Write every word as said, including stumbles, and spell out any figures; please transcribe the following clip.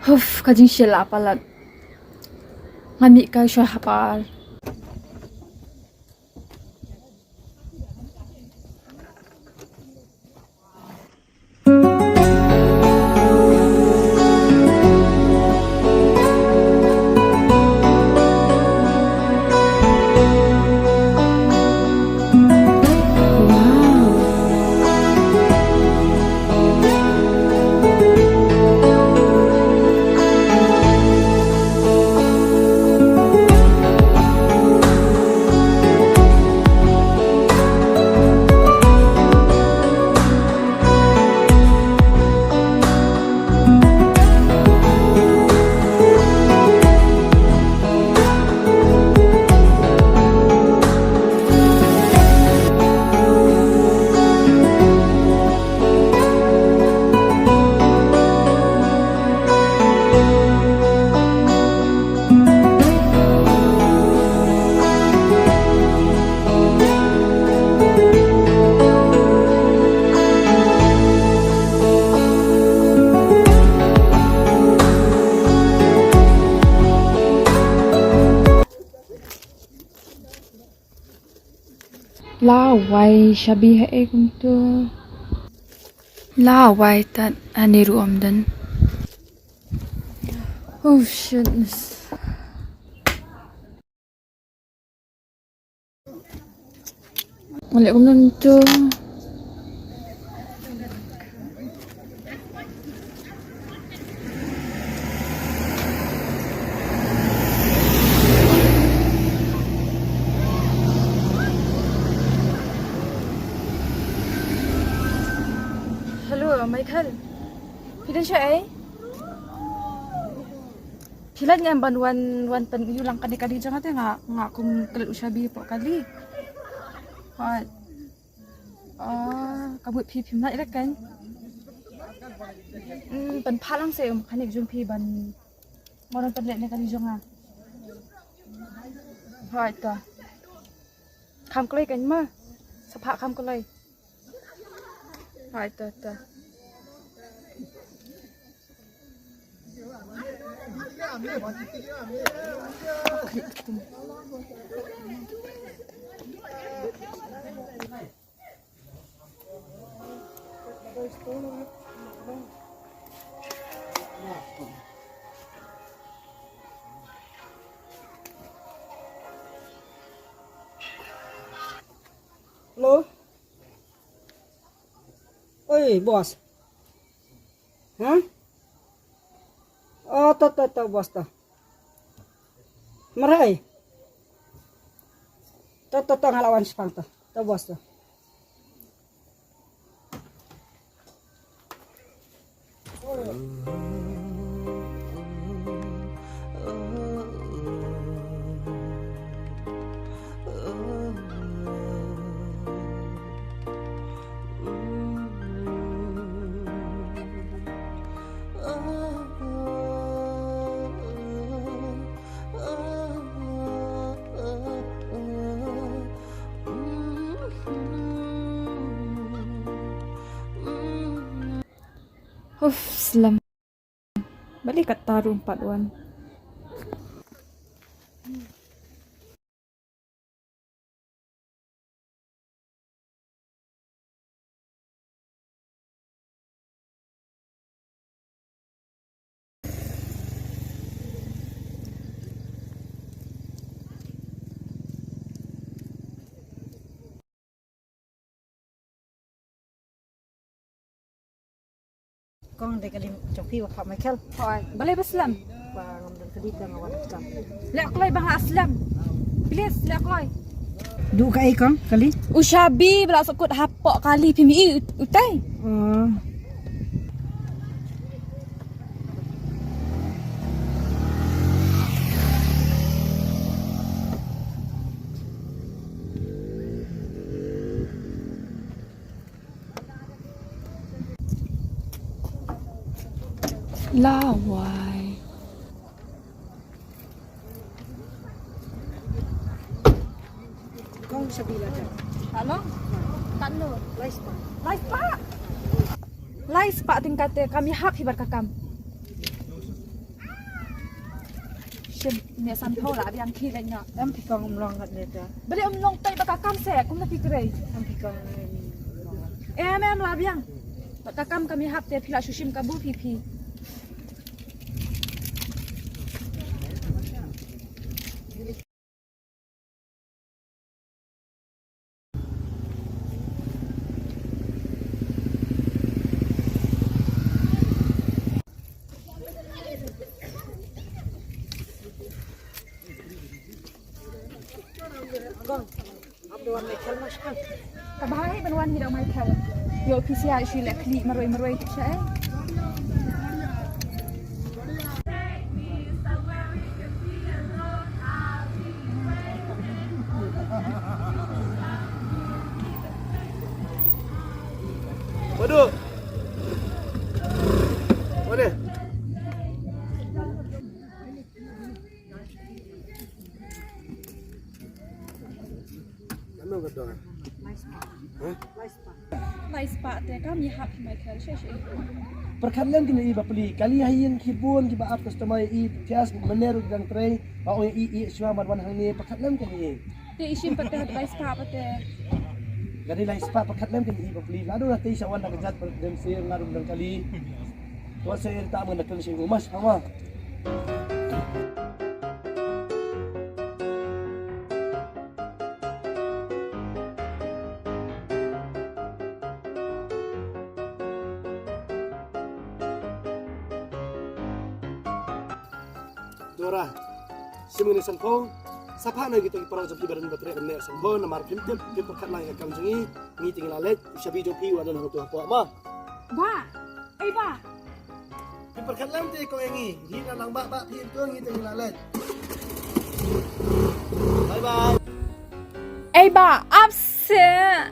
Huff, ka jingshit la palat. Nga mih kai shuwa ha par. Lawei shabi ha e kumto. Lawei tat ani ruh ym don. Oh shit. Ngan leh kumno ntu. Hello, Michael. Phi don shaei? Phi lah ngam ban wan, wan pyn-ïoh lang kane kali jong nga te, nga, nga kum klet u shabi hapoh kali. Hooid. Ah, ka mut phi phim lah ïa la kan. Hmm, pynphah lang se u mechanic jong phi ban, mo, ban pynleh ne kali jong nga. Hooid to. Kham kloi kan ma. Sa phah kham kloi. Hooid to to. Hello. Oi, boss. Ha? Oh, to, to, to, boss, to. Marhai. To, to, to, nga la wan shaphang, to. To, boss, to. Uff, slem. Balei kata ruh ym pat wan. Kong, dei kali jong phi ba phah Michael. Hooid, balei ba slem? Ba ngam don kali, te nga wan khlem. Leh kloi ba nga slem. Please, leh kloi. Duh kaei kong, kali? U shabi ba la sukut hapoh kali, phim i u-, utai. Oh. Lawai. Kong, shabi la jam. Halo? Katno? Lai spah. Lai spah. Lai spah tyngka te, kam ïahap hi bad ka kam. Shim, ne san phew la biang, khie leit noh. Em, phi kong, ym long katne te. Balei ym long, tei bad ka kam se, kumno phi trei? Em, phi kong, em, em, la biang. Bad ka kam kam ïahap te, phi la shu shim kabu phi phi. Kaba hi ban wan hi da u Michael. Ïoh phi sha shu leh khlieh marwei marwei tip sha, eh. Waduh. Mana? Ano ka dong? Hah? Lai spah te kam ïahap hi Michael, shisha. Pyrkhat lem kine i bapli, kali ha ïing khibun kiba ap customer i, thias mener u dang trei, ba ong i i shuwa mat wan hangne, pyrkhat lem kine i. Te i shim pat te, lai spah pat te. Kali lai spah, pyrkhat lem kine i bapli, lada u la tei sa wan da ka jait, dem sir nga dum dang kali. Tuan sir ta mun da kali sing umas, ama. Dora, shim ine sanphew, sa phah na kita ki paralok jong phi ba don ba treh ban neh sanphew, namar phim tip, phim pyrkhat lang ïa ka kam jong ngi, ngi te ngi la leit, u shabi jong phi u la don hangto hapoh ma. Ba, ei ba. Phi pyrkhat lem te ko ïa ngi, ngi na lang ba ba phi to ngi te ngi la leit. Bye bye. Ei ba, ap seh.